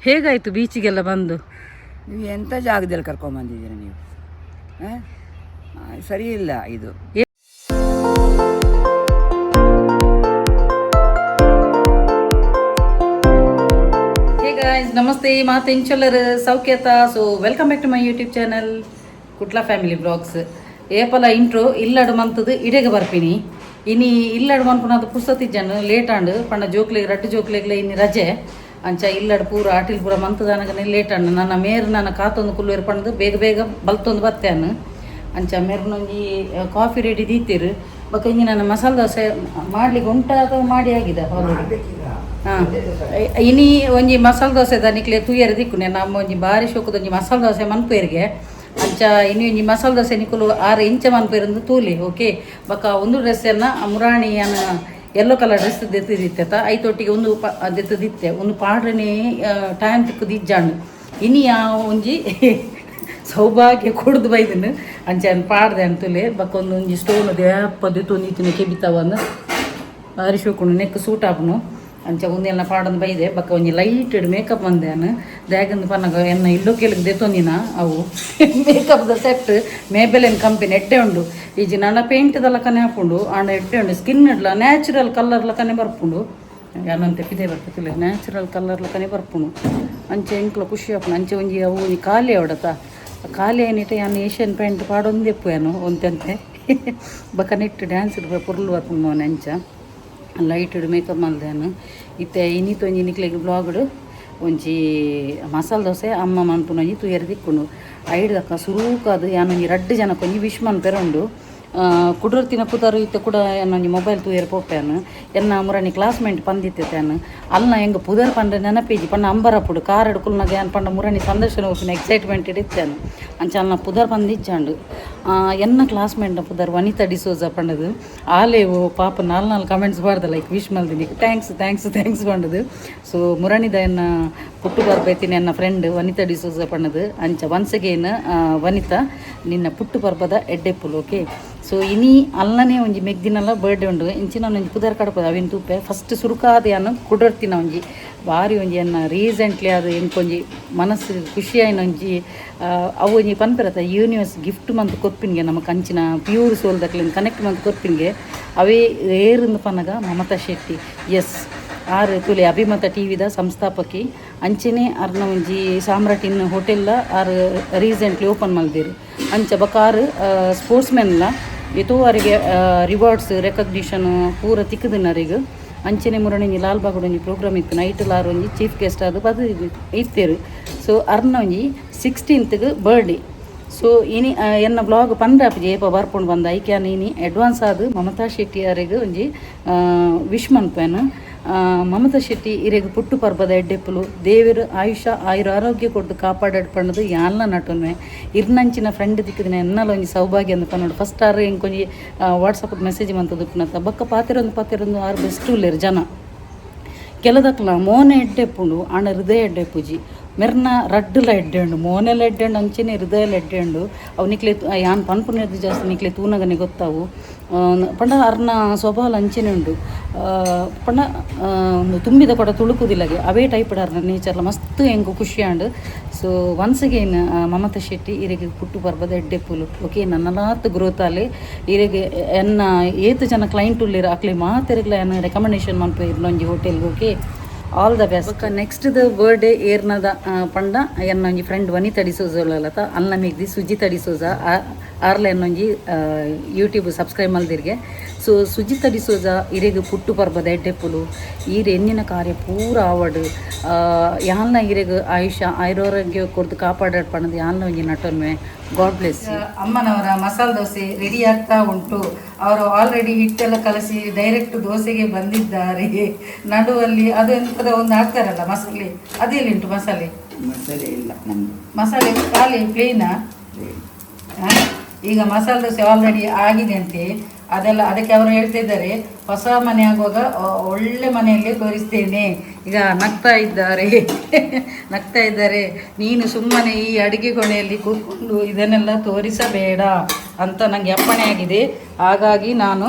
ಹೇಗಾಯ್ತು ಬೀಚಿಗೆಲ್ಲ ಬಂದು? ನೀವು ಎಂಥ ಜಾಗದಲ್ಲಿ ಕರ್ಕೊಂಬಂದಿದ್ದೀರ ನೀವು? ಆ? ಆ, ಸರಿ ಇಲ್ಲ ಇದು. ಹೇ ಗಾಯ್ಸ್, ನಮಸ್ತೆ. ಮಾತು ಇಂಚೊಲ್ಲರ್ ಸೌಖ್ಯತ? So welcome back to my YouTube channel Kudla family blogs. ಏಪಲ intro ಇಲ್ಲಡು ಮಂತದು ಇಡೆಗೆ ಬರ್ಪಿನಿ. ಇನಿ ಇಲ್ಲಡು ಮನ್ಪುನದು ಪುಸ್ತತಿಜ್ಜನ್ ಲೇಟ್ ಆಂಡ್. ಪಂಡ ಜೋಕ್ಲೆಗ್ ರಡ್ಡು ಜೋಕ್ಲೆಗ್ಲ ಇನಿ ರಜೆ. ಅಂಚ ಇಲ್ಲಡು ಪೂರ ಆಟಿಲ್ ಪೂರ ಮಂತದಾನಗನೆ ಲೇಟ್ ಆಂಡ್. ನನ್ನ ಮೇರ್ ನನ್ನ ಕಾತೊಂದು ಕುಲ್ಲುವೆರ್ ಪಂಡದು ಬೇಗ ಬೇಗ ಬಲ್ತೊಂದು ಬತ್ತೇನು. ಅಂಚ ಮೇರ್ನೊಂಜಿ ಕಾಫಿ ರೆಡಿ ದೀತಿರು. ಬೊಕ ಇಂಜಿ ನನ್ನ ಮಸಾಲೆ ದೋಸೆ ಮಾಡ್ಲಿಕ್ಕೆ ಉಂಟಾ ಅಥವಾ ಮಾಡಿ ಆಗಿದೆ ಆಲ್ರೆಡಿ? ಹಾಂ, ಇನಿ ಒಂಜಿ ಮಸಾಲೆ ದೋಸೆ ನಿಕ್ಲೆ ತೂಯರೆ ದಿಕ್ಕುನೆ. ನಮ್ಮ ಒಂಜಿ ಬಾರಿ ಶೋಕದ ಒಂಜಿ ಮಸಾಲೆ ದೋಸೆ ಮನ್ಪೇರಿಗೆ. ಅಂಚ ಇನಿ ಒಂಜಿ ಮಸಾಲೆ ದೋಸೆ ನಿಕುಲು ಆರು ಇಂಚ ಮನ್ಪೇರಂದು ತೂಲಿ. ಓಕೆ, ಬೊಕ ಒಂದು ಡ್ರೆಸ್ ಎನ್ನ ಮುರಾಣಿ ಅನ್ನ ಯೆಲ್ಲೋ ಕಲರ್ ಡ್ರೆಸ್ ದೆತ್ತಿದಿತ್ತೆ. ಐತೊಟ್ಟಿಗೆ ಒಂದು ಪ ದೆತ್ತದಿತ್ತೆ. ಒಂದು ಪಾಡ್ರನೆ ಟೈಮ್ ತಿಕ್ಕುದಿಜ್ಜಾಂಡ್. ಇನಿ ಆ ಒಂಜಿ ಸೌಭಾಗ್ಯ ಕೊಡ್ದು ಬೈದನು. ಅಂಚ ಪಾಡ್ದೆ ಅಂತಲೇ. ಬೊಕ ಒಂದು ಒಂಜಿ ಸ್ಟೋನ್ ದೇಪ್ಪ ದೆತ್ತೊಂದಿತ್ತಿನ ಕೆಬಿತಾವಂದು. ಬಾರಿ ಶೋಕುಂಡು, ನೆಕ್ ಸೂಟ್ ಆಪುನು. ಅಂಚ ಉಂದೆಲ್ಲ ಪಾಡೊಂದು ಬೈದೆ. ಬೊಕ ಒಂಜಿ ಲೈಟ್ ಮೇಕಪ್ ಬಂದೇನು ದಾಗಂದು ಪನ್ನಗ ಎನ್ನ ಇಲ್ಲೋ ಕೇಳಿಗೆ ದೆತ್ತೊಂದಿನ ಅವು ಮೇಕಪ್ದ ಸೆಟ್. ಮೇಬೆಲೆನ್ ಕಂಪನಿ ಎಡ್ಡೆ ಉಂಡು. ಈಜಿ ನನ್ನ ಪೇಂಟ್ ಲಕ್ಕನೆ ಹಾಪುಂಡು. ಆಂಡ ಎಡ್ಡೆ ಉಂಡು. ಸ್ಕಿನ್ ಇಡ್ಲ ನ್ಯಾಚುರಲ್ ಕಲರ್ ಲಕ್ಕನೆ ಬರ್ಪುಂಡು. ಯಾನಂತೆ ಪಿದೆ ಬರ್ಪತಿಲ್ಲ, ನ್ಯಾಚುರಲ್ ಕಲರ್ ಲಕ್ಕನೆ ಬರ್ಪುಂಡು. ಅಂಚೆ ಎಂಕ್ಲ ಖುಷಿ ಆಪುಂಡು. ಅಂಚೆ ಒಂಜಿ ಅವು ಒಂಜಿ ಖಾಲಿ ಅವಡತ ಖಾಲಿ ಏನಿಟ್ಟು ಯಾನ್ ಏಷ್ಯನ್ ಪೇಂಟ್ ಪಾಡೊಂದೆಪ್ಪು ಏನು ಒಂತೆಂತೆ. ಬೊಕ ನೆಟ್ ಡ್ಯಾನ್ಸ್ ಪೊರ್ಲು ಬರ್ಪುಂಡು ಮೋನೆ. ಅಂಚ ಲೈಟ್ ಮೇಕಪ್ ಮಲ್ದೇನು. ಇತ್ತೆ ಇನ್ನಿತ ಒಂಜಿ ನಿಕ್ಲೆಗ್ ಬ್ಲಾಗ್ಡ್ ಒಂಜಿ ಮಸಾಲೆ ದೋಸೆ ಅಮ್ಮ ಮನ್ಪುನ ಒಂಜಿ ತೂಯರೆ ತಿಕ್ಕುಂಡು. ಐಡ್ದಕ್ಕ ಸುರೂಕಾದ್ ಯಾನ್ ಒಂಜಿ ರಡ್ಡ್ ಜನಕ್ಕೆ ಒಂಜಿ ವಿಶ್ ಮನ್ಪೆರೆ ಉಂಡು. ಕುಡೊರ್ತಿನ ಪುದರ್ ಇತ್ತೆ ಕೂಡ ಒಂಜಿ ಮೊಬೈಲ್ ತೂಯರೆ ಪೋಪೇನು. ಎನ್ನ ಮುರಣಿ ಕ್ಲಾಸ್ಮೇಟ್ ಪಂದಿತ್ತೆ ತಾನು. ಅಲ್ನ ಎಂಗ್ ಪುದರ್ ಪಂಡ ನೆನಪೇಜಿ. ಪಂಡ ಅಂಬರಪುಡು ಕಾರಡ್ ಕುಲ್ನಗ ಯಾನ್ ಪಂಡ ಮುರಣಿ ಸಂದರ್ಶನ ಹೋಪಿನ ಎಕ್ಸೈಟ್ಮೆಂಟ್ ಇತ್ತೇನು. ಅಂಚ ಅಲ್ನ ಪುದರ್ ಪಂದಿಜ್ಜಾಂಡು. ಎನ್ನ ಕ್ಲಾಸ್ಮೇಟ್ನ ಪುದರ್ ವನಿತಾ ಡಿಸೋಜಾ ಪಂಡದು. ಆಲೇ ಓ ಪಾಪ ನಾಲ್ ನಾಲ್ ಕಮೆಂಟ್ಸ್ ಬಾರ್ದ, ಲೈಕ್ ವಿಶ್ ಮಲ್ದಿನಿ, thanks thanks thanks ಪಂಡದು. ಸೊ ಮುರಣಿದ ಎನ್ನ ಪುಟ್ಟು ಪರ್ಬೈತಿನ ಎನ್ನ ಫ್ರೆಂಡ್ ವನಿತಾ ಡಿಸೋಜಾ ಪಂಡದು. ಅಂಚ ಒನ್ಸ್ ಅಗೇನ್ ವನಿತಾ, ನಿನ್ನ ಪುಟ್ಟು ಪರ್ಬದ ಎಡ್ಡೆಪ್ಪುಲು. ಓಕೆ, ಸೊ ಇನಿ ಅಲ್ಲನೇ ಒಂಜಿ ಮೆಗ್ದಿನಲ್ಲ ಬರ್ಡೇ ಉಂಡು. ಇಂಚಿನ ಒಂಜಿ ಪುದರ್ ಕಡಪದ ಅವಿನ ತೂಪೆ. ಫಸ್ಟ್ ಸುರುಕಾದ ಯಾನು ಕುಡರ್ತಿನ ಒಂಜಿ ಬಾರಿ ಒಂಜಿ ಎನ್ನ ರೀಸೆಂಟ್ಲಿ ಅದು ಎಂಕೊಂಜಿ ಮನಸ್ಸು ಖುಷಿಯಾಯಿನ ಒಂಜಿ ಅವು ಒಂಜಿ ಪನ್ಪೆರತ ಯೂನಿವರ್ಸ್ ಗಿಫ್ಟ್ ಮಂತ್ ಕೊರ್ಪಿನ್ಗೆ, ನಮ್ಮ ಕಂಚಿನ ಪ್ಯೂರ್ ಸೋಲ್ ದಕ್ಲಿನ ಕನೆಕ್ಟ್ ಮಂತ್ ಕೊರ್ಪಿನ್ಗೆ. ಅವೇ ಏರಿಂದು ಪನಗ ಮಮತಾ ಶೆಟ್ಟಿ. ಎಸ್, ಆರ್ ತುಲೆ ಅಭಿಮತ ಟಿವಿದ ಸಂಸ್ಥಾಪಕಿ. ಅಂಚೆನೆ ಅರ್ನ ಒಂಜಿ ಸಾಮ್ರಾಟಿನ್ ಹೋಟೆಲ್ಲ ಆರ್ ರೀಸೆಂಟ್ಲಿ ಓಪನ್ ಮಲ್ದಿರು. ಅಂಚ ಬೊಕ ಆರ್ ಸ್ಪೋರ್ಟ್ಸ್ ಮೆನ್ಲ. ಏತೋ ಅರಿಗೆ ರಿವಾರ್ಡ್ಸ್, ರೆಕಗ್ನಿಷನ್ ಪೂರ ತಿಕ್ಕುದಿನ ಅರಿಗ್. ಅಂಚೆನೆ ಮುರಣಿ ಲಾಲ್ಬಾಗ್ ಒಂಜಿ ಪ್ರೋಗ್ರಾಮ್ ಇತ್ತು ನೈಟ್, ಲಾರ್ ಒಂಜಿ ಚೀಫ್ ಗೆಸ್ಟ್ ಅದು ಬದು ಇತ್ತೇರು. ಸೊ ಅರ್ನ ಒಂಜಿ 16ತ್ಗೆ ಬರ್ಡೇ. ಸೊ ಇನಿ ಎನ್ನ ಬ್ಲಾಗ್ ಪಂದ್ರಾಪುಜಿ ಏಪ ಬರ್ಪುಂಡು ಬಂದ. ಐಕ್ಯಾನ್ ಇನಿ ಅಡ್ವಾನ್ಸ್ ಆದ್ ಮಮತಾ ಶೆಟ್ಟಿ ಅರೆಗ್ ಒಂಜಿ ವಿಶ್ ಮನ್ಪೇನು. ಮಮತಾ ಶೆಟ್ಟಿ ಇರೆಗ್ ಪುಟ್ಟು ಪರ್ಬದ ಎಡ್ಡೆಪ್ಪುಲು. ದೇವೆರ್ ಆಯುಷ ಆಯುರ ಆರೋಗ್ಯ ಕೊಡ್ದು ಕಾಪಾಡಡ್ ಪಂಡದು ಯಾನ್ಲ ನಟೊನ್ವೆ. ಇರ್ನಂಚಿನ ಫ್ರೆಂಡ್ ದಿಕ್ಕದಿನ ಎನ್ನಲ ಒಂಜಿ ಸೌಭಾಗ್ಯ ಅಂದ್ ಪನ್ನೊಡು. ಫಸ್ಟ್ ಆರ್ ಎಂಕೊಂಜಿ ವಾಟ್ಸಪ್ ಮೆಸೇಜ್ ಮಂತದು ಉಪ್ಪುನತ. ಬೊಕ್ಕ ಪಾತೆರೊಂದು ಪಾತೆರೊಂದು ಆರ್ ಬೆಸ್ಟ್ ಉಲ್ಲೆರ್ ಜನ. ಕೆಲದಕ್ಲ ಮೋನೆ ಎಡ್ಡೆಪ್ಪುಂಡು, ಆಂಡ ಹೃದಯ ಎಡ್ಡೆಪ್ಪುಜಿ. ಮೆರ್ನ ರಡ್ಡುಲ ಎಡ್ಡೆ ಉಂಡು. ಮೋನೆಲ ಎಡ್ಡೆ ಉಂಡು, ಅಂಚೆನೆ ಹೃದಯಲ ಎಡ್ಡೆ ಉಂಡು. ಅವು ನಿಕ್ಲೆ ಯಾನ್ ಪನ್ಪುನೆರ್ದ್ ಜಾಸ್ತಿ ನಿಕ್ಲೆ ತೂನಗನೆ ಗೊತ್ತಾವು. ಪಂಡ ಅರ್ನ ಸ್ವಭಾವ ಅಂಚೆನೆ ಉಂಡು. ಪಂಡ ಒಂದು ತುಂಬಿದ ಕೊಡ ತುಳುಕುದಿಲ್ಲಗೆ, ಅವೇ ಟೈಪ್ ಅರ್ನ ನೇಚರ್ಲ. ಮಸ್ತ್ ಎಂಕ್ ಖುಷಿ ಆಂಡ್. ಸೊ ಒನ್ಸ್ ಅಗೇನ್ ಮಮತಾ ಶೆಟ್ಟಿ ಇರೆಗ್ ಪುಟ್ಟು ಪರ್ಬದ ಎಡ್ಡೆಪ್ಪುಲು. ಓಕೆ, ನನ್ನಲಾತ್ ಗ್ರೋತ್ ಆಲೆ. ಇರೆಗ್ ಎನ್ನ ಏತ್ ಜನ ಕ್ಲೈಂಟ್ ಉಲ್ಲೆರ್ ಅಕ್ಲೆ ಮಾತೆರೆಗ್ಲ ಯಾನ್ ರೆಕಮೆಂಡೇಶನ್ ಮನ್ಪೆ ಇರ್ನೊಂಜಿ hotel. Okay, all the best. Next the birthday ಏರ್ನದ ಪಂಡ ಎನ್ನ ಒಂಜಿ ಫ್ರೆಂಡ್ ವನಿತಾ ಡಿಸೋಜ ಉಲ್ಲತ. ಅಲ್ನ ಮೆಗ್ದಿ ಸುಜಿತಾ ಡಿಸೋಜ. ಆರ್ಲ ಎನ್ನೊಂಜಿ ಯೂಟ್ಯೂಬ್ ಸಬ್ಸ್ಕ್ರೈಬ್ ಮಲ್ದಿರ್ಗೆ. ಸೊ ಸುಜಿತಾ ಡಿಸೋಜ ಇರೆಗ್ ಪುಟ್ಟು ಪರ್ಬದ ಎಡ್ಡೆಪ್ಪುಲು. ಈರ್ ಎನ್ನಿನ ಕಾರ್ಯ ಪೂರ ಆವಡ್. ಯಾನ್ಲ ಇರೆಗ್ ಆಯುಷ ಆಯುರಾರೋಗ್ಯ ಕೊರ್ದು ಕಾಪಾಡಡ್ ಪಂಡದು ಯಾನ್ಲ ಒಂಜಿ ನಟೊನ್ವೆ. God bless. ಅಮ್ಮನವರ ಮಸಾಲೆ ದೋಸೆ ರೆಡಿ ಆಗ್ತಾ ಉಂಟು. ಅವರು ಆಲ್ರೆಡಿ ಹಿಟ್ಟೆಲ್ಲ ಕಲಸಿ ಡೈರೆಕ್ಟ್ ದೋಸೆಗೆ ಬಂದಿದ್ದಾರೆ. ನಡುವಲ್ಲಿ ಅದು ಎಂತದ ಒಂದು ಹಾಕ್ತಾರಲ್ಲ ಮಸಾಲೆ, ಅದೆಲ್ಲಿ ಉಂಟು ಮಸಾಲೆ? ಮಸಾಲೆ ಇಲ್ಲ ನಮ್ಮದು. ಮಸಾಲೆ ಖಾಲಿ ಪ್ಲೇನಾ? ಈಗ ಮಸಾಲೆ ದೋಸೆ ಆಲ್ರೆಡಿ ಆಗಿದೆ ಅಂತೆ ಅದೆಲ್ಲ. ಅದಕ್ಕೆ ಅವರು ಹೇಳ್ತಿದ್ದಾರೆ, ಹೊಸ ಮನೆ ಆಗುವಾಗ ಒಳ್ಳೆ ಮನೆಯಲ್ಲಿ ತೋರಿಸ್ತೇನೆ. ಈಗ ನಗ್ತಾ ಇದ್ದಾರೆ, ನಗ್ತಾ ಇದ್ದಾರೆ. ನೀನು ಸುಮ್ಮನೆ ಈ ಅಡುಗೆ ಕೋಣೆಯಲ್ಲಿ ಕೂತ್ಕೊಂಡು ಇದನ್ನೆಲ್ಲ ತೋರಿಸಬೇಡ ಅಂತ ನನಗೆ ಅಪ್ಪಣೆ ಆಗಿದೆ. ಹಾಗಾಗಿ ನಾನು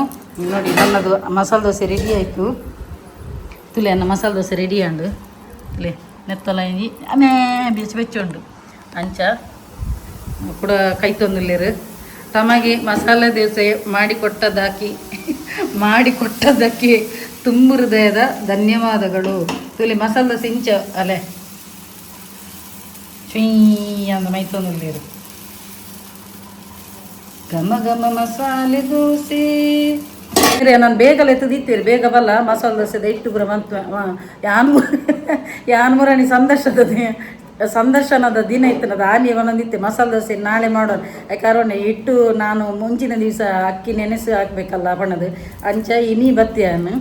ನೋಡಿ, ನನ್ನದು ಮಸಾಲೆ ದೋಸೆ ರೆಡಿ ಆಯಿತು. ತುಲೆ, ಅನ್ನ ಮಸಾಲೆ ದೋಸೆ ರೆಡಿ ಆಂಡು. ತುಲೆ ನೆತ್ತಲ ಇಂಜಿ ಆಮೇ ಬೀಚ್ ಬೆಚ್ಚುಂಡು ಅಂಚ ಕೂಡ ಕೈತೊಂದುಲ್ಲೇರು ತಮಗೆ ಮಸಾಲೆ ದೋಸೆ ಮಾಡಿಕೊಟ್ಟದಾಕಿ ಮಾಡಿಕೊಟ್ಟದಕ್ಕೆ ತುಂಬ ಹೃದಯದ ಧನ್ಯವಾದಗಳು. ತುಲಿ ಮಸಾಲೆ ದೋಸೆ ಇಂಚ ಅಲೆ ಚುಯ್ ಅಂದ ಮೈತೊಂದುಲ್ಲೇರು. ಘಮ ಘಮ ಮಸಾಲೆ ದೋಸೆ. ನಾನು ಬೇಗಲ ಎತ್ತದಿತ್ತೀರಿ, ಬೇಗ ಬಲ್ಲ ಮಸಾಲೆ ದೋಸೆದ ಇಟ್ಟು ಪೂರ ಮಂತ್. ಯಾನ್ ಯಾನ್ ಮುರಣಿ ಸಂದರ್ಶನದ ಸಂದರ್ಶನದ ದಿನ ಇತ್ತನದ ಆನಿ ಒಂದೊಂದಿತ್ತೆ ಮಸಾಲೆ ದೋಸೆ ನಾಳೆ ಮಾಡೋಣ. ಯಾಕಾರೋಣ ಇಟ್ಟು ನಾನು ಮುಂಚಿನ ದಿವಸ ಅಕ್ಕಿ ನೆನೆಸಿ ಹಾಕ್ಬೇಕಲ್ಲ ಬಣ್ಣದು. ಅಂಚ ಇನಿ ಬತ್ತಿಯಾನು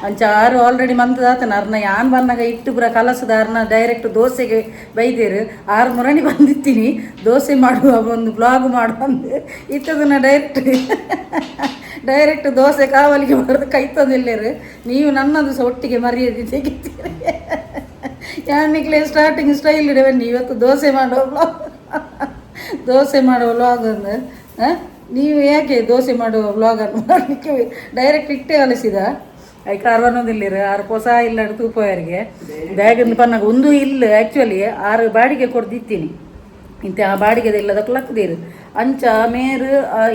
ಅಂಚ ಆರು ಆಲ್ರೆಡಿ ಮಂತದಾತನ ಅರ್ನ ಯಾನ್ ಬಂದಾಗ ಇಟ್ಟು ಪೂರ ಕಲಸದ ಅರ್ನ ಡೈರೆಕ್ಟ್ ದೋಸೆಗೆ ಬೈದೇರು. ಆರು ಮುರಣಿ ಬಂದಿತ್ತೀನಿ ದೋಸೆ ಮಾಡುವ ಒಂದು ಬ್ಲಾಗ್ ಮಾಡುವ ಅಂದು ಇತ್ತದನ್ನ ಡೈರೆಕ್ಟ್ ಡೈರೆಕ್ಟ್ ದೋಸೆ ಕಾವಲಿಗೆ ಬರೆದು ಕೈ ತಂದಿಲ್ಲೇರು. ನೀವು ನನ್ನದು ಸಹ ಒಟ್ಟಿಗೆ ಮರ್ಯಾದೆ ತೆಗಿತೀರಿ. ಯಾನಿಕ್ಲೆ ಸ್ಟಾರ್ಟಿಂಗ್ ಸ್ಟೈಲ್ ಇಡವೆ. ಇವತ್ತು ದೋಸೆ ಮಾಡುವ ಬ್ಲಾಗ್, ದೋಸೆ ಮಾಡುವ ವ್ಲಾಗ್ ಒಂದು. ನೀವು ಯಾಕೆ ದೋಸೆ ಮಾಡುವ ವ್ಲಾಗನ್ನು ಮಾಡಲಿಕ್ಕೆ ಡೈರೆಕ್ಟ್ ಇಟ್ಟೆ ಕಲಿಸಿದ ಐಕ ಅರವನ್ನೊಂದಿಲ್ಲಿರು. ಆರು ಹೊಸ ಇಲ್ಲ ತೂಪವರಿಗೆ ಬ್ಯಾಗ್ ಪನ್ನಾಗ ಒಂದು ಇಲ್ಲ. ಆ್ಯಕ್ಚುಲಿ ಆರು ಬಾಡಿಗೆ ಕೊಡ್ದಿತ್ತೀನಿ ಇಂತೆ ಆ ಬಾಡಿಗೆದ ಇಲ್ಲದ ಲಕ್ಕದಿರು. ಅಂಚ ಮೇರು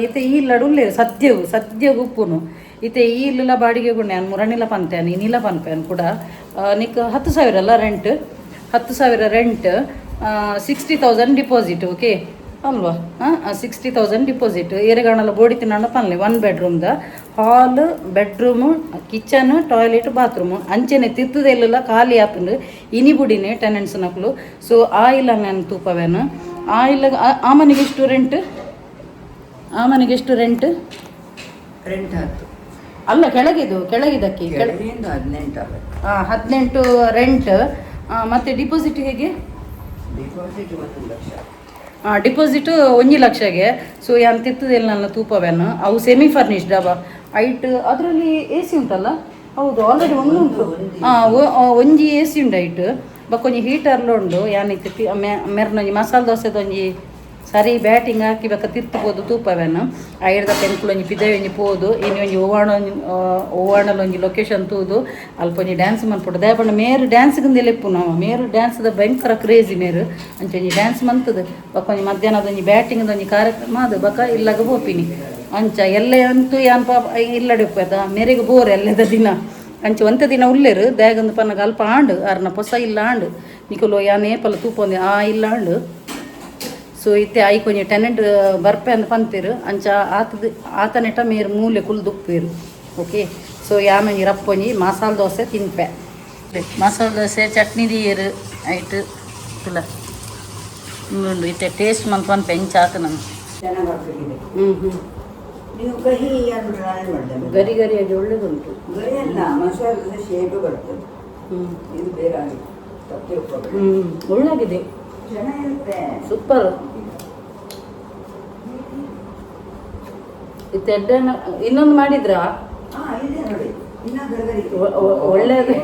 ಇತ್ತೆ ಈ ಇಲ್ಲಡು ಉಲ್ಲೇರು ಸದ್ಯವು ಸದ್ಯವು ಉಪ್ಪುನು. ಇತ್ತೆ ಈ ಇಲ್ಲಲ ಬಾಡಿಗೆ ಗುಂಡೆ ನಾನು ಮುರಣಿಲ ಪಂತೇನೆ ಇನ್ನಿಲ್ಲ ಪನ್ಪೇನು ಕೂಡ. ನಿಕ್ 10,000 ಅಲ್ಲ rent? 10,000 rent, 60,000 deposit. Okay ಅಲ್ವಾ? ಹಾಂ, 60,000 ಡಿಪಾಸಿಟ್. ಏರೆಗಾಣಲ ಬೋಡಿ ತಿನ್ನೋಣ ಪನ್ಲೆ. ಒನ್ ಬೆಡ್ರೂಮ್ದ hall, bedroom, kitchen, toilet, bathroom. ಅಂಚೆನೆ ತಿರ್ತದೆಲ್ಲ ಖಾಲಿ ಆತಂಡು ಇನಿ ಬುಡಿನೆ ಟೆನೆಂಟ್ಸ್ ನಕಲು. ಸೊ ಆ ಇಲ್ಲ ನಾನು ತೂಪವೇನು ಆ ಇಲ್ಲ. ಆ ಮನೆಗೆ ಎಷ್ಟು ರೆಂಟ್? ಆ ಮನೆಗೆ ಎಷ್ಟು ರೆಂಟ್? ರೆಂಟ್ 10. ಅಲ್ಲ, ಕೆಳಗಿದು, ಕೆಳಗಿದಕ್ಕೆ. ಕೆಳಗಿಂದ 18 ಆಗುತ್ತೆ. 18 ರೆಂಟ್. ಮತ್ತು ಡಿಪಾಸಿಟ್ ಹೇಗೆ? ಡಿಪಾಸಿಟ್ 1 ಲಕ್ಷ. ಡಿಪಾಸಿಟ್ 1 ಲಕ್ಷಗೆ. ಸೊ ಯಾನ್ ತಿತ್ತದಿಲ್ಲ ನನ್ನ ತೂಪವೇನು. ಅವು ಸೆಮಿ ಫರ್ನಿಶ್ಡ್ ಅವ ಐಟ್. ಅದರಲ್ಲಿ ಎ ಸಿ ಉಂಟಲ್ಲ? ಹೌದು, ಆಲ್ರೆಡಿ ಒಂದು ಉಂಟು. ಹಾಂ, ಒಂಜಿ ಎ ಸಿ ಉಂಟು ಐಟ್. ಬೊಕ್ಕ ಒಂಜಿ ಹೀಟರ್ಲ ಉಂಡು. ಯಾನಿತ್ತು ಮೆರ್ನೊಂಜಿ ಮಸಾಲೆ ದೋಸೆದ ಒಂಜಿ ಸರಿ ಬ್ಯಾಟಿಂಗ್ ಹಾಕಿ ಬೊಕ್ಕ ತಿರ್ತು ಪೋದು ತೂಪವೇನು. ಐರ್ದ ಪೆನ್ಕುಲು ಒಂಜಿ ಪಿದಯಿ ಒಂಜಿ ಪೋದು ಇನಿ ಒಂಜಿ ಓವಾಣ ಓವಾಣಲ ಒಂಜಿ ಲೊಕೇಶನ್ ತೂದು ಅಲ್ಪ ಒಂಜಿ ಡ್ಯಾನ್ಸ್ ಮನ್ಪುಡು. ದಾಯೆ ಮೇರು ಡ್ಯಾನ್ಸ್ ಲೆಪ್ಪು ನಾವು. ಮೇರು ಡ್ಯಾನ್ಸ್ದ ಭಯಂಕರ ಕ್ರೇಜಿ ಮೇರು. ಅಂಚ ಒಂಜಿ ಡ್ಯಾನ್ಸ್ ಮಂತದು ಬೊಕ್ಕ ಒಂಜಿ ಮಧ್ಯಾಹ್ನದ ಒಂಜಿ ಬ್ಯಾಟಿಂಗ್ದ ಒಂಜಿ ಕಾರ್ಯಕ್ರಮ ಅದು. ಬೊಕ್ಕ ಇಲ್ಲಗ ಪೋಪಿನಿ. ಅಂಚ ಎಲ್ಲೆ ಅಂತೂ ಯಾನ್ ಪಾಪ ಇಲ್ಲಡೆ ಉಪ್ಪದ ಮೇರೆಗೆ ಬೋರ್ ಎಲ್ಲದ ದಿನ. ಅಂಚ ಒಂತೆ ದಿನ ಉಲ್ಲೇರು ದಾಯಗಂದು ಪನ್ನಗ ಅಲ್ಪ ಆಂಡು ಅರ್ನ ಪೊಸ ಇಲ್ಲ ಆಂಡು ನಿಕುಲು ಯಾನ್ ಏಪಲ ತೂಪೊಂದೆ ಆ ಇಲ್ಲ ಆಂಡು. ಸೊ ಇತ್ತೆ ಐಕ್ ಒಂಜಿ ಟೆನೆಂಟ್ ಬರ್ಪೆ ಅಂದ್ ಪಂತೇರು. ಅಂಚ ಆತದ ಆತನೆಟ ಮೇರ್ ಮೂಲೆ ಕುಲ್ದುಪ್ಪೇರು. ಓಕೆ, ಸೊ ಯಾನ್ ಒಂಜಿ ರಪ್ಪೊಂಜಿ ಮಸಾಲೆ ದೋಸೆ ತಿನ್ಪೆ. ಮಸಾಲೆ ದೋಸೆ ಚಟ್ನಿ ದೀಯರು ಐಟ್ ತುಲ ಉಂಡು. ಇತ್ತೆ ಟೇಸ್ಟ್ ಮನ್ಪನ್ ಪೆಂಚ್ ಆತ ನಮ್ಗೆ. ಚೆನ್ನಾಗಿ ಆಗ್ತಿದೆ. ಹ್ಞೂ ಹ್ಞೂ. ನೀವು ಕಹಿ ಅಂದ್ಬಿಟ್ರೆ ನಾನು ಮಾಡ್ದೆ. ಗರಿ ಗರಿಯಾಗಿ ಒಳ್ಳೇದುಂಟು. ಗರಿ ಅಲ್ಲ, ಮಸಾಲೆ ದೋಸೆ ಶೇಪ್ ಬರ್ತದೆ. ಹ್ಞೂ. ಇದು ಬೇರೆ ಆಗಿದೆ, ತಪ್ಪು ತಿಳ್ಕೊಬೇಡಿ. ಹ್ಞೂ, ಒಳ್ಳಾಗಿದೆ. ಚೆನ್ನಾಗಿರುತ್ತೆ. ಸೂಪರ್. ಇತ್ತೆ ಎಡ್ಡೆನ ಇನ್ನೊಂದು ಮಾಡಿದ್ರಾ? ಹಾ, ಇದೆ ನೋಡಿ, ಇನ್ನ ಗರಿಗರಿ. ಒಳ್ಳೇದು.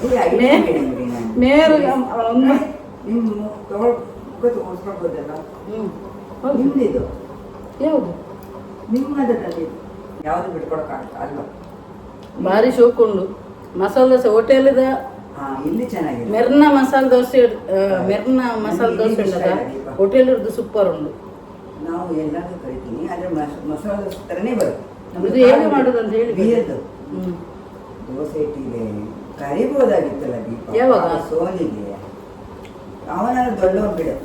ಇದೆ, ಐದು ಹೇಳಿ ನೋಡಿ ನಾನು. ಮೇರು ಒಂದು ನಿಮ್ಮ ತಗೊಳ್ ಮುಖ ತೋರಿಸ್ಕೊಳ್ಬೋದಲ್ಲ? ಹ್ಞೂ, ಹೌದು. ನಿಮ್ದಿದು. ಯಾವುದು? ನಿಮ್ಮದರಲ್ಲಿ ಯಾವುದು ಬಿಟ್ಕೊಡಕ್ಕಾಗಲ್ಲ ಅಲ್ವಾ? ಭಾರಿ ಶೋಕುಂಡು ಮಸಾಲೆ ದೋಸೆ ಹೋಟೆಲ್ದ. ಹಾ, ಇಲ್ಲಿ ಚೆನ್ನಾಗಿದೆ. ಮೆರ್ನ ಮಸಾಲೆ ದೋಸೆ, ಮೆರ್ನ ಮಸಾಲೆ ದೋಸೆ ಉಂಟದ ಹೋಟೆಲ್ ಸೂಪರ್ ಉಂಟು. ನಾವು ಎಲ್ಲದೂ ಕರಿತೀನಿ, ಆದ್ರೆ ಮಸಾಲೆ ದೋಸೆ ಥರನೇ ಬರುತ್ತೆ ನಮ್ದು. ಇದು ಹೇಗೆ ಮಾಡುದಂತ ಹೇಳಿ. ಬಿಯರ್ದು. ಹ್ಮ್. ದೋಸೆ ಹಿಟ್ಟಿಗೆ ಕರಿಬೋದಾಗಿತ್ತಲ್ಲ ದೀಪ. ಯಾವಾಗ? ಸೋನಿಗೆ. ಅವನಾದ್ರು ದೊಡ್ಡವನು ಬಿಡು,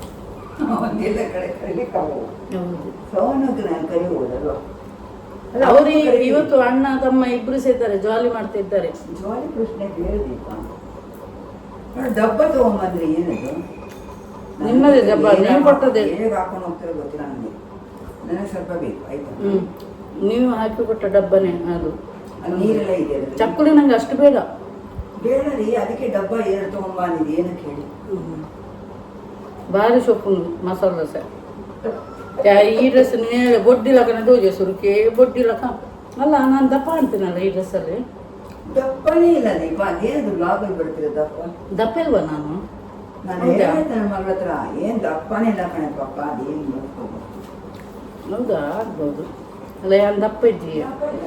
ಅವನಿಗೆಲ್ಲ ಕಡೆ ಕರಿಲಿಕ್ಕೆ ಆಗಲ್ಲ. ಹೌದು. ಸೋನುಗೆ ನಾನು ಕರಿಬೋದಲ್ವಾ? ಅಲ್ಲ, ಅವರು ಅವ್ನು ಕರಿತೀನಿ. ಇವತ್ತು ಅಣ್ಣ ತಮ್ಮ ಇಬ್ರು ಸೇರ್ತಾರೆ, ಜಾಲಿ ಮಾಡ್ತಾ ಇದ್ದಾರೆ. ಜಾಲಿ ಪ್ರಶ್ನೆ ಬೇರೆ ದೀಪ. ನೋಡಿ, ಡಬ್ಬ ತಗೊಂಬಂದ್ರೆ ಏನದು? ನಿಮ್ಮದೇ ಡಬ್ಬ, ನೀವು ಕೊಟ್ಟದ್ದೇ. ಹೇಗೆ ಹಾಕೊಂಡು ಹೋಗ್ತಾರೋ ಗೊತ್ತಿಲ್ಲ ನನಗೆ. ನನಗೆ ಸ್ವಲ್ಪ ಬೇಕು, ಆಯ್ತಾ? ಹ್ಮ್, ನೀವು ಹಾಕಿ ಕೊಟ್ಟ ಡಬ್ಬನೇ ಅದು. ಅಲ್ಲಿ ನೀರೆಲ್ಲ ಇದೆ ಅದರಲ್ಲಿ. ಚಕ್ಕುಲಿ ನಂಗೆ ಅಷ್ಟು ಬೇಡ. ಬೇಡ ರೀ, ಅದಕ್ಕೆ ಡಬ್ಬ ಎರಡು ತಗೊಂಬ ಅಂದಿದ್ದು ಏನಕ್ಕೆ ಹೇಳಿ. ಭಾರಿ ಸೊಪ್ಪು ಮಸಾಲೆ ದೋಸೆ. ಈ ಡ್ರೆಸ್ ನೇಳೆ ಬೊಡ್ಡಿ ಲಕನ ದೋಜೆ ಸುರುಕೆ ಬೊಡ್ಡಿ ಲಕ ಅಲ್ಲ. ನಾನು ದಪ್ಪ ಅಂತೀನಲ್ಲ ಈ ಡ್ರೆಸ್ಸಲ್ಲಿ. ದಪ್ಪನೇ ಇಲ್ಲ ದೀಪ. ಅದೇನದು ಬ್ಲಾಗಲ್ಲಿ ಬರ್ತಿರೋ ದಪ್ಪ? ದಪ್ಪ ಇಲ್ವಾ ನಾನು? ನಾನು ಹೌದಾ? ಹೇಳಿದೆ ನನ್ನ ಮಗಳ ಹತ್ರ, ಏನ್ ದಪ್ಪನೇ ಇಲ್ಲ ಕಣೆ ಪಾಪ, ಅದೇನು ಮಾಡ್ಕೋಬೋದು. ಹೌದಾ? ಆಗ್ಬೋದು ಅಲ್ಲ, ನಾನು ದಪ್ಪ ಇದ್ದೀಯ. ದಪ್ಪ ಇಲ್ಲ.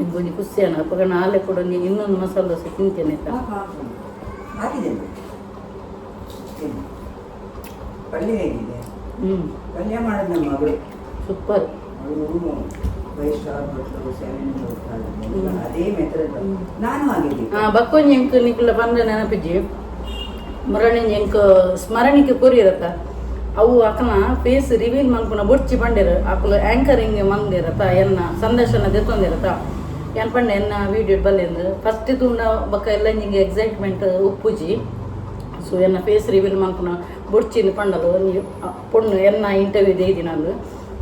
ಎಂಕೊಂಜಿ ಖುಷಿ ಅಣ್ಣ ಅಪ್ಪಗ ನಾಳೆ ಕೂಡ ಒಂಜಿ ಇನ್ನೊಂದು ಮಸಾಲೆ ದೋಸೆ ತಿಂತೇನೆ ಆಯ್ತಾ? ಹಾಕಿದ್ದೇನೆ ತಿನ್ನು. ಪಲ್ಯ ಹೇಗಿದೆ? ಪಲ್ಯ ಮಾಡೋದು ನಮ್ಮ ಮಗಳು. ಸೂಪರ್. ಅವಳು five star hotel, seven hotel, ಅದೇ ಮೆಥಡ್ ನಾನು ಆಗಿದ್ದೀನಿ. ಬಕ್ಕೊಂಜಿ ಎಂಕ್ ನಿಕ್ಲ ಪಂಡ ನೆನಪಿಜ್ಜಿ. ಮುರಣಿ ಎಂಕ್ ಸ್ಮರಣಿಕೆ ಕೊರಿಯರತ್ತ. ಅವು ಅಕನ ಫೇಸ್ ರಿವೀಲ್ ಮನ್ಪುನ ಬೊಡ್ಚಿ ಪಂಡೆರ್. ಅಕುಲು ಆಂಕರಿಂಗ್ ಮಂದಿರತ್ತ, ಎನ್ನ ಸಂದರ್ಶನ ದೆತ್ತೊಂದಿರತ್ತ. ಏನ್ ಪಂಡೆ, ಎನ್ನ ವೀಡಿಯೋ ಬಲ್ಲೆಂದು ಫಸ್ಟ್ ತೂಂಡ ಬೊಕ್ಕ ಎಲ್ಲ ನಿಂಗೆ ಎಕ್ಸೈಟ್ಮೆಂಟ್ ಉಪ್ಪುಜಿ. ಸೊ ಎನ್ನ ಫೇಸ್ ರಿವೀಲ್ ಮನ್ಪುನ ಬೊಡ್ಚಿಂದು ಪಂಡಲು. ಒಂಜಿ ಪೊಣ್ಣು ಎನ್ನ ಇಂಟರ್ವ್ಯೂ ದೇದಿನಂದು.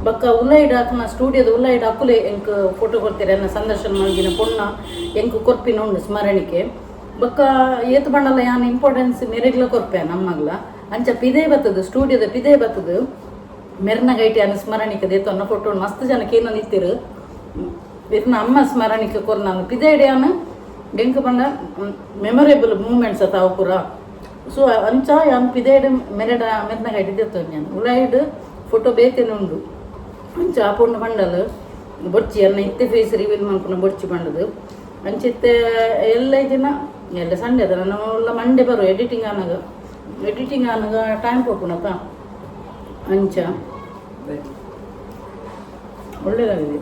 ಬೊಕ್ಕ ಉಲೈಡ್ ಅಕನ ಸ್ಟೂಡಿಯೋದ ಉಲೈಡ್ ಅಕುಲೆ ಎಂಕ್ ಫೋಟೋ ಕೊಡ್ತೀರ. ಎನ್ನ ಸಂದರ್ಶನ ಮಲ್ದಿನ ಪೊಣ್ಣ ಎಂಕ್ ಕೊರ್ಪಿನ ಉಂಡು ಸ್ಮರಣಿಕೆ. ಬೊಕ್ಕ ಏತ್ ಪಂಡಲ ಯಾನ್ ಇಂಪಾರ್ಟೆನ್ಸ್ ಮೆರೆಗ್ಲ ಕೊರ್ಪೆ, ನಮ್ಮಗ್ಲ. ಅಂಚ ಪಿದೆ ಬತ್ತದು, ಸ್ಟೂಡಿಯೋದ ಪಿದೆ ಬತ್ತದು ಮೆರ್ನ ಗೈಟಿ ಅನ್ನ ಸ್ಮರಣಿಕೆ ದೇತೊನ್ನ ಫೋಟೋ. ಮಸ್ತ್ ಜನ ಕೇನೊಂದು ಇತ್ತಿರು, ಇರ್ನ ಅಮ್ಮ ಸ್ಮರಣಿಕೆ ಕೊರ್. ನಾನು ಪಿದೇಡಿ ಯಾನ್ ಎಂಕ್ ಪಂಡ ಮೆಮೊರೇಬಲ್ ಮೂಮೆಂಟ್ಸ್ ಅತ್ತ ಅವು ಪೂರ. ಸೊ ಅಂಚ ಯಾನ್ ಪಿದೇಡ್ ಮೆರಡ ಮೆರ್ನ ಗೈಟಿ ದೇತೊನ್. ಯಾನ್ ಉಲೈಡ್ ಫೋಟೋ ಬೇತೆನೆ ಉಂಡು. ಅಂಚ ಆ ಪೊಣ್ಣು ಪಂಡಲ್, ಬೊಡ್ಚಿ ಅನ್ನ ಇತ್ತೆ ಫೇಸ್ ರಿವೀಲ್ ಮನ್ಪುನ ಬೊಡ್ಚಿ ಪಂಡದು. ಅಂಚಿತ್ತೆ ಎಲ್ಲ ದಿನ ಎಲ್ಲ ಸಂಡೆ ಅದ ನಮ್ಮ ಮಂಡೆ ಬರು. ಎಡಿಟಿಂಗ್ ಆನಾಗ, ಎಡಿಟಿಂಗ್ ಆನಾಗ ಟೈಮ್ ಪೋಪುನತ ಅಂಚ. ಬನ್ನಿ. ಒಳ್ಳೇದಾಗಿದೆ.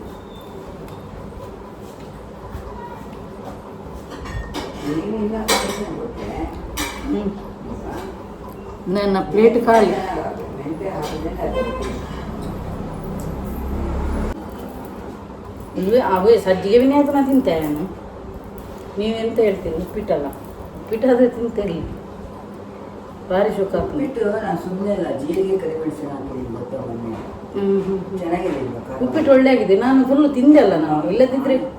ಏನಿಲ್ಲ ಗೊತ್ತೇ? ನನ್ನ ಪ್ಲೇಟ್ ಖಾಲಿ. ಮೆಂತೆ ಹಾಕಿದ್ರೆ ಅದು. ಇಲ್ವೇ ಅವೇ ಸಜ್ಜಿಗೆ ವಿನಾಯತನ ತಿಂತೆ ನಾನು. ನೀವೆಂತ ಹೇಳ್ತೀರಿ? ಉಪ್ಪಿಟ್ಟಲ್ಲ, ಉಪ್ಪಿಟ್ಟಾದ್ರೆ ತಿಂತೀರಿ. ಭಾರಿ ಸುಖ ಆಗ್ತದೆ. ಉಪ್ಪಿಟ್ಟು ನಾನು ಸುಮ್ಮನೆ ಅಲ್ಲ, ಜೀರಿಗೆ ಕರಿಮೆಣಸಿನ ಹಾಕಿದ್ದೀನಿ ಗೊತ್ತಾ ಮೊನ್ನೆ? ಹ್ಮ್ ಹ್ಮ್ ಹ್ಮ್. ಚೆನ್ನಾಗಿದೆ ಇಲ್ವಾ ಖಾರ? ಉಪ್ಪಿಟ್ಟು ಒಳ್ಳೆ ಆಗಿದೆ. ನಾನು ಫುಲ್ ತಿಂದೆ ಅಲ್ಲ ನಾನು, ಇಲ್ಲದಿದ್ರೆ ಅದು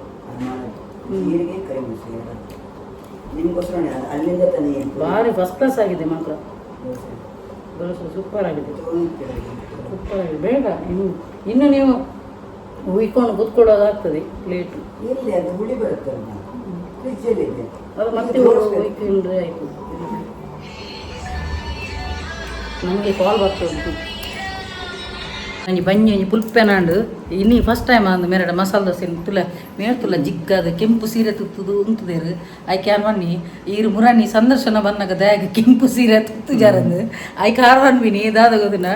ಮಾಡೋದು. ಜೀರಿಗೆ ಕರಿಮೆಣಸು ಎರಡು ನಿಮ್ಗೋಸ್ಕರ ಅಲ್ಲಿಂದ ತಾನೇ ಏನು ಭಾರಿ ಫಸ್ಟ್ ಕ್ಲಾಸ್ ಆಗಿದೆ ಮಾತ್ರ. ದೋಸೆ. ದೋಸೆ ಸೂಪರ್ ಆಗಿದೆ. ತಗೊಂಡ್ತೇವೆ. ಸೂಪರ್ ಆಗಿದೆ. ಬೇಡ, ಇನ್ನು ಇನ್ನು ನೀವು ಉಯ್ಕೊಂಡು ಕೂತ್ಕೊಳ್ಳೋದಾಗ್ತದೆ ಪ್ಲೇಟು. ಎಲ್ಲಿ ಅದು ಹುಳಿ ಬರುತ್ತಲ್ಲ, ಫ್ರಿಜ್ಜಲ್ಲಿ ಇದೆ. ಅದು ಮತ್ತೆ ಉಯ್ಕೊಂಡ್ರೆ ಆಯಿತು. ನನಗೆ ಕಾಲ್ ಬರ್ತಾ ಉಂಟು. ಒಂಜಿ ಬಂಜಿ ಒಂಜಿ ಪುಲ್ಪೆನಾಂಡು. ಇನಿ ಫಸ್ಟ್ ಟೈಮ್ ಅಂದು ಮೇರಡ ಮಸಾಲೆ ದೋಸೆ ತುಲ ಮೇರ್ ತುಲ ಜಿಗ್ಗಾದ ಕೆಂಪು ಸೀರೆ ತುತ್ತುದು ಉಂತುದೇರು. ಐಕೆ ಯಾನ್ ಬನ್ನಿ ಈರು ಮುರಾನಿ ಸಂದರ್ಶನ ಬನ್ನಗ ದಯಾಗ ಕೆಂಪು ಸೀರೆ ತುತ್ತು ಜಾರಂದು ಐಕೆ ಆರ್ ಬನ್ಬಿನಿ ದಾದ ಗೊದಿನ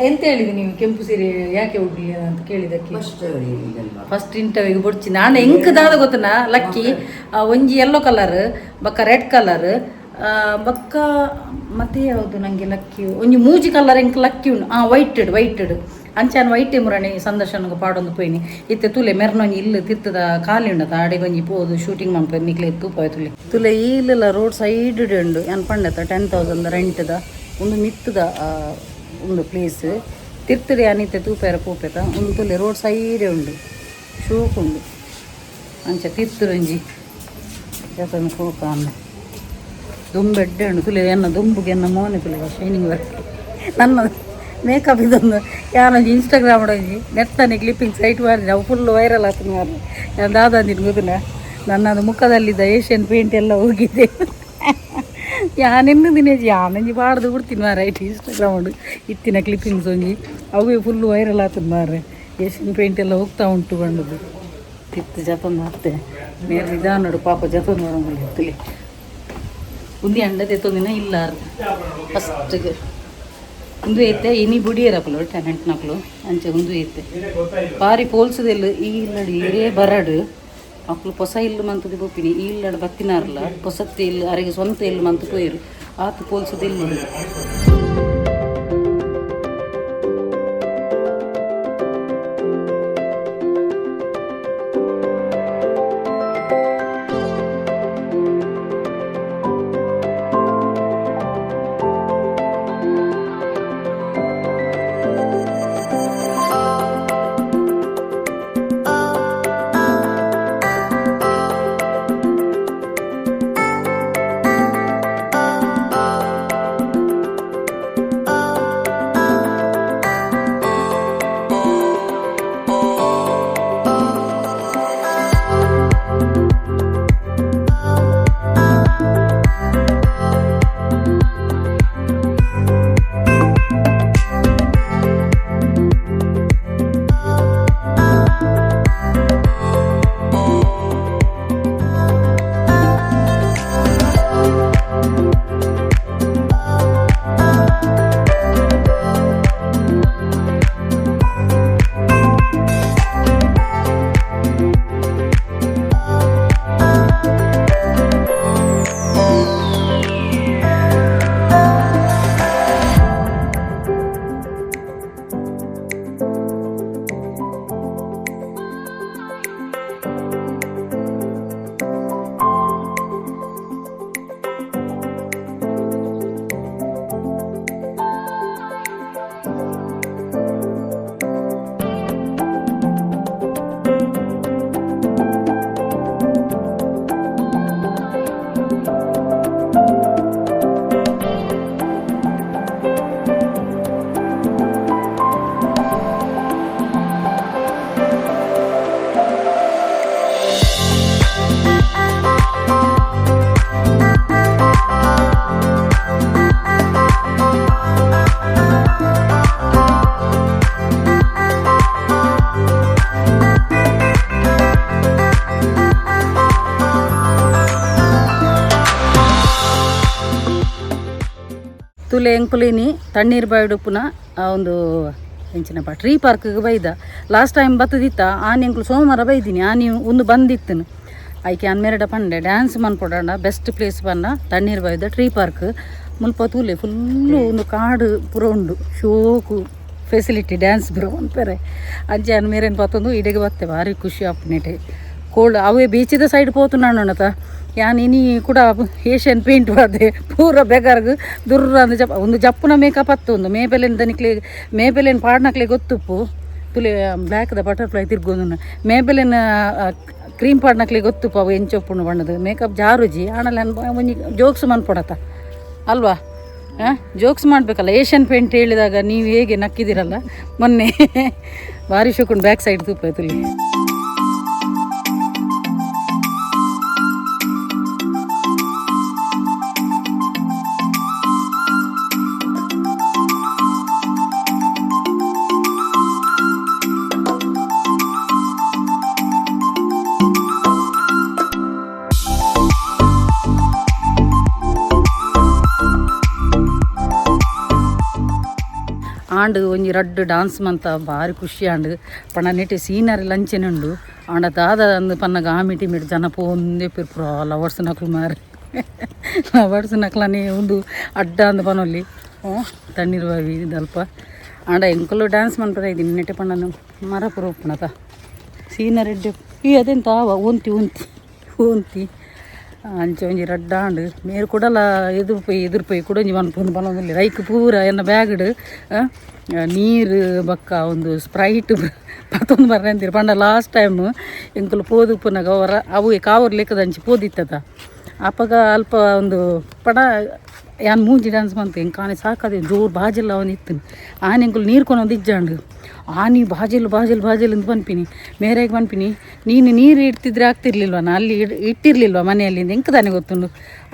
ಎಂತ ಹೇಳಿದಿ ನೀವು? ಕೆಂಪು ಸೀರೆ ಯಾಕೆ ಉಡ್ಲಿ ಅಂತ ಕೇಳಿದಕ್ಕೆ? ಫಸ್ಟ್ ಇದಲ್ವಾ? ಫಸ್ಟ್ ಇಂಟರ್ವ್ಯೂ ಬೊಡ್ಚಿ. ನಾನು ಎಂಕ್ ದಾದ ಗೊತ್ತನ ಲಕ್ಕಿ, ಒಂಜಿ ಯೆಲ್ಲೋ ಕಲರ್, ಬೊಕ್ಕ ರೆಡ್ ಕಲರ್, ಬೊಕ್ಕ ಮತ್ತೆ ಯಾವುದು ನನಗೆ ಲಕ್ಕಿ, ಒಂಜಿ ಮೂಜಿ ಕಲರ್ ಎಂಕ್ ಲಕ್ಕಿ ಉಂಡು. Weighted, weighted. ಅಂಚಾನ ವೈಟೆ ಮುರಣಿ ಸಂದರ್ಶನಕ್ಕೆ ಪಾಡೊಂದು ಪೋಯಿನಿ. ಇತ್ತೆ ತುಲೆ ಮೆರ್ನೊಂಜಿ ಇಲ್ಲು ತಿತ್ತದ ಖಾಲಿ ಉಂಡತ, ಆಡೆಗೊಂಜಿ ಪೋದು ಶೂಟಿಂಗ್ ಮನ್ಪೆ. ನಿಕ್ಲೆ ತೂಪಾಯ್ ತುಲೆ ತುಲೆ. ಇಲ್ಲೆಲ್ಲ ರೋಡ್ ಸೈಡ್ ಉಂಡು. ಏನ್ ಪಂಡತ 10,000 ರೆಂಟ್ದ ಒಂದು ಮಿತ್ತದ ಉಂಡು ಪ್ಲೇಸ್. ತಿರ್ತುಡೆ ಅನಿತೆ ತೂಪೇರ ಪೋಪೆತ. ಒಂದು ತುಲೆ ರೋಡ್ ಸೈಡೇ ಉಂಡು, ಶೋಕ್ ಉಂಡು. ಅಂಚ ತಿರ್ತುರಂಜಿ ಜತನ ಪೋಕ ಅಂದ ದುಂಬು ಎಡ್ಡೆ ಉಂಡು. ತುಲೆ ಎನ್ನ ದುಂಬುಗೆ ಎನ್ನ ಮೋನೆ ತುಲೆ ಶೈನಿಂಗ್ ವರ್ಕ್. ನನ್ನ ಮೇಕಪ್ ಇದೊಂದು ಯಾರೊಂಜಿ ಇನ್ಸ್ಟಾಗ್ರಾಮ್ ಒಂಜಿ ನೆತ್ತನೆ ಕ್ಲಿಪ್ಪಿಂಗ್ ಸೈಟ್ ಮಾಡಿ ನಾವು ಫುಲ್ ವೈರಲ್ ಆತನ ಮಾರ್ರೆ. ನಾನು ದಾದ ಅಂದಿನ ಗೊತ್ತಿಲ್ಲ, ನನ್ನದು ಮುಖದಲ್ಲಿದ್ದ ಏಷ್ಯನ್ ಪೇಂಟ್ ಎಲ್ಲ ಹೋಗಿದೆ. ಯಾನೆನ್ನು ದಿನೇಜ್ ಯಾನಂಜಿ ಪಾಡ್ದು ಬಿಡ್ತೀನಿ ಮಾರ್ರೆ. IT Instagram ಉಂಡು ಇತ್ತಿನ ಕ್ಲಿಪ್ಪಿಂಗ್ಸ್ ಒಂಜಿ ಅವೇ ಫುಲ್ ವೈರಲ್ ಆತದ ಮಾರ್ರೆ. ಏಷ್ಯನ್ ಪೇಂಟ್ ಎಲ್ಲ ಹೋಗ್ತಾ ಉಂಟು ಬಂದದ್ದು. ತಿತ್ತು ಜತೊಂದು ಹತ್ತೆ ಮೇರೆ ನಿಧಾನ ನೋಡು ಪಾಪ ಜತೊಂದು ಬರಂಗಿಲ್ಲ. ಎತ್ತಲಿ ಉಂದಿ ಅಂಡದೆ ತೊಂದಿನ ಇಲ್ಲ ಫಸ್ಟ್ಗೆ ಉಂದು ಐತೆ. ಇನಿ ಬುಡಿಯರಪ್ಪಲು ಟೆನೆಂಟ್ನಕ್ಲು. ಅಂಚೆ ಉಂದು ಐತೆ ಬಾರಿ ಪೋಲ್ಸದೆಲ್ಲ. ಈ ಇಲ್ಲಡು ಏರೇ ಬರಡು ಅಕ್ಲು ಪೊಸ ಇಲ್ಲು ಮಂತದ ಪೋಪಿನಿ. ಈ ಇಲ್ಲಡು ಬತ್ತಿನಾರ್ಲ ಪೊಸತ್ತೆ ಇಲ್ಲು, ಅರೆಗೆ ಸ್ವಂತ ಇಲ್ಲು ಮಂತು ಪೋಯಿರು. ಆತು ಪೋಲ್ಸದಿಲ್ಲ. ತುಲೆ ಎಂಕುಲಿನಿ ತಣ್ಣೀರು ಬಾಯಿಡುಪ್ಪುನ ಆ ಒಂದು ಎಂಚಿನಪ್ಪ ಟ್ರೀ ಪಾರ್ಕ್ಗೆ ಬೈದ. ಲಾಸ್ಟ್ ಟೈಮ್ ಬತ್ತದಿತ್ತ ಆನಿ ಎಂಕುಲು ಸೋಮವಾರ ಬೈದಿನಿ ಆನಿ ಒಂದು ಬಂದಿತ್ತನು. ಐಕೆ ಅನ್ಮೇರಡ ಪಂಡೆ ಡ್ಯಾನ್ಸ್ ಮನ್ಪೊಡಂಡ ಬೆಸ್ಟ್ ಪ್ಲೇಸ್ ಪಂಡ ತಣ್ಣೀರು ಬಾಯ್ದ ಟ್ರೀ ಪಾರ್ಕ್. ಮುಲ್ಪ ತೂಲೆ ಫುಲ್ಲು ಒಂದು ಕಾಡು ಪೂರ ಉಂಡು, ಶೋಕು ಫೆಸಿಲಿಟಿ ಡ್ಯಾನ್ಸ್ ಪೂರ ಮನ್ಪೆರೆ. ಅಂಚೆ ಅನ್ಮೇರೇನು ಪತ್ತೊಂದು ಇಡೆಗೆ ಬತ್ತೆ ಭಾರಿ ಖುಷಿ ಆಪುನೆಟೆ. ಕೋಲ್ಡ್ ಅವೇ ಬೀಚಿದ ಸೈಡ್ ಪೋತು ಯಾನ್ ಇನಿ ಕೂಡ ಏಷ್ಯನ್ ಪೇಂಟ್ ಬಾದೆ ಪೂರ ಬೆಗರ್ಗ್ ದುರ್ರ ಅಂದ್ ಜಪ್ ಒಂದು ಜಪ್ಪುನ ಮೇಕಪ್ ಅತ್ತು ಒಂದು ಮೇಬೆಲೆನ್ ದನಿಕ್ಲೆ ಮೇಬೆಲೆನ್ ಪಾಡ್ನಕ್ಲೆ ಗೊತ್ತುಪ್ಪು. ತುಲೆ ಬ್ಲ್ಯಾಕ್ದ ಬಟರ್ಫ್ಲೈ ತಿರ್ಗೊಂದು ಮೇಬೆಲೆನ್ ಕ್ರೀಮ್ ಪಾಡ್ನಕ್ಲೆ ಗೊತ್ತುಪ್ಪು ಅವು ಎಂಚೊಪ್ಪುಂಡು ಬಣ್ಣದ ಮೇಕಪ್ ಜಾರುಜಿ. ಆಣಲೆ ಒಂಜಿ ಜೋಕ್ಸ್ ಮನ್ಪೊಡತ ಅಲ್ವಾ? ಹಾಂ, ಜೋಕ್ಸ್ ಮಾಡಬೇಕಲ್ಲ. ಏಷ್ಯನ್ ಪೇಂಟ್ ಹೇಳಿದಾಗ ನೀವು ಹೇಗೆ ನಕ್ಕಿದ್ದೀರಲ್ಲ ಮೊನ್ನೆ, ಭಾರಿ ಶೋಕುಂಡು. Back side ತೂಪ ತುಲಿ. ಆಂಡ್ ಒಂಜಿ ರಡ್ಡ್ ಡಾನ್ಸ್ ಮಂತ ಭಾರಿ ಖುಷಿ ಆಂಡ್. ಪಂಡ ನೆಟೆ ಸೀನರಿ ಲಂಚನೆ ಉಂಡು. ಆಂಡ ದಾದ ಅಂದ್ ಪನ್ನಗ ಆಮಿಟಿ ಮಿಟ್ ಜನ ಪೋಂದೆ ಪಿರ್ಪುರ ಲವರ್ಸ್ ನಕಲು ಮಾರೆ ಲವರ್ಸ್ ನಕ್ಲನೆ ಉಂದು ಅಡ್ಡ ಅಂದ್ ಪನೊಲಿ ತಣ್ಣೀರು ಬಾವಿ ದಲ್ಪ. ಆಂಡ ಎಂಕುಲು ಡ್ಯಾನ್ಸ್ ಮನ್ಪುರ ಇದ್ದೀನಿ ನೆಟೆ ಪಂಡ ಮರ ಪೂರ ಉಪ್ಪುನತ ಸೀನರಿ ಎಡ್ಡೆ. ಈ ಅದೆಂತ ಆವ ಓಂತಿ ಓಂತಿ ಓಂತಿ ಅಂಚೆ ಒಂಜಿ ರಡ್ಡ್ ಆಂಡ್. ಮೇರ್ ಕುಡಲ ಎದುರು ಪೋಯಿ ಎದುರು ಪೋಯಿ ಕುಡ ಒಂಜಿ ಮನ್ಪುಂದು ಪನೊಂದುಲ್ಲೆರ್. ಐಕ್ ಪೂರ ಎನ್ನ ಬ್ಯಾಗ್ಡ್ ನೀರು ಬೊಕ್ಕ ಒಂದು ಸ್ಪ್ರೈಟ್ ಪತ್ತೊಂದು ಬರ್ರೆ ಪಂಡ ಲಾಸ್ಟ್ ಟೈಮ್ ಎಂಕುಲು ಪೋದು ಉಪ್ಪುನಗ ಅವರ ಅವು ಕಾವೂರು ಲೆಕ್ಕದಂಚಿ ಪೋದಿತ್ತದ. ಅಪಗ ಅಲ್ಪ ಒಂದು ಪಡ ಯಾನ್ ಮೂಂಜಿ ಡ್ಯಾನ್ಸ್ ಮಂತೆ ಎಂಕ್ ಆನೆ ಸಾಕಾದೆ ಜೋರು ಬಾಜೆಲ್ಲ ಅವನು ಇತ್ತು. ಆನೆ ಎಂಕುಲು ನೀರು ಕೊನೊಂದು ಇಜ್ಜಾಂಡ್. ಆನಿ ಬಾಜೆಲ್ ಬಾಜೆಲ್ ಬಾಜೆಲ್ ಅಂತ ಪನ್ಪಿನಿ ಮೇರೆಗೆ ಪನ್ಪಿನಿ, ನೀನು ನೀರು ಇಡ್ತಿದ್ರೆ ಆಗ್ತಿರ್ಲಿಲ್ವ, ನಾ ಅಲ್ಲಿ ಇಟ್ಟಿರ್ಲಿಲ್ವ ಮನೆಯಲ್ಲಿ ಎಂಕ್ ತಾನೆ ಗೊತ್ತುಂಡು.